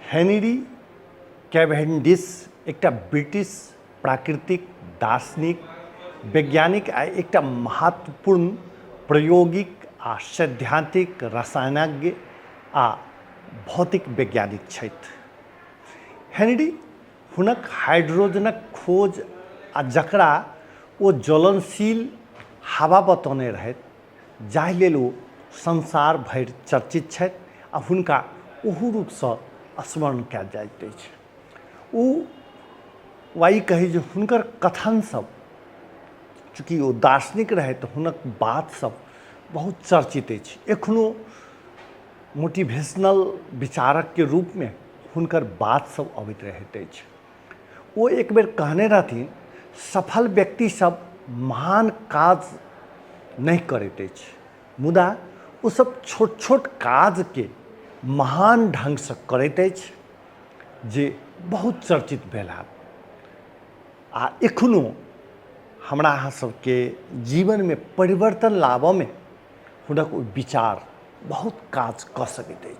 Henry Cavendish एकटा British प्राकृतिक दार्शनिक, वैज्ञानिक आ एकटा महत्वपूर्ण प्रायोगिक आ सैद्धान्तिक रसायनज्ञ आ भौतिक वैज्ञानिक छथि। हेनरी हुनक हाइड्रोजनक खोज आ जकरा ओ ज्वलनशील हवा बतौने रहथि, जाहि लेल ओ संसार भरि चर्चित छथि आ हुनका ओहू रूपसँ स्मरण कयल जाइत अछि। ओ वा ई कही जे हुनकर कथनसभ, चूँकि ओ दार्शनिक रहथि तऽ हुनक बातसभ बहुत चर्चित अछि। एखनो मोटिवेशनल विचारकके रूपमे हुनकर बातसभ अबैत रहैत अछि। ओ एक बेर कहने रहथिन, सफल व्यक्तिसभ महान काज नहि करैत अछि, मुदा ओसभ छोट छोट काजके महान ढङ्गसँ करैत अछि, जे बहुत चर्चित भेल हैत आ एखनो हमरा अहाँ सबके जीवनमे परिवर्तन लाबऽमे हुनक ओ विचार बहुत काज कऽ सकैत अछि।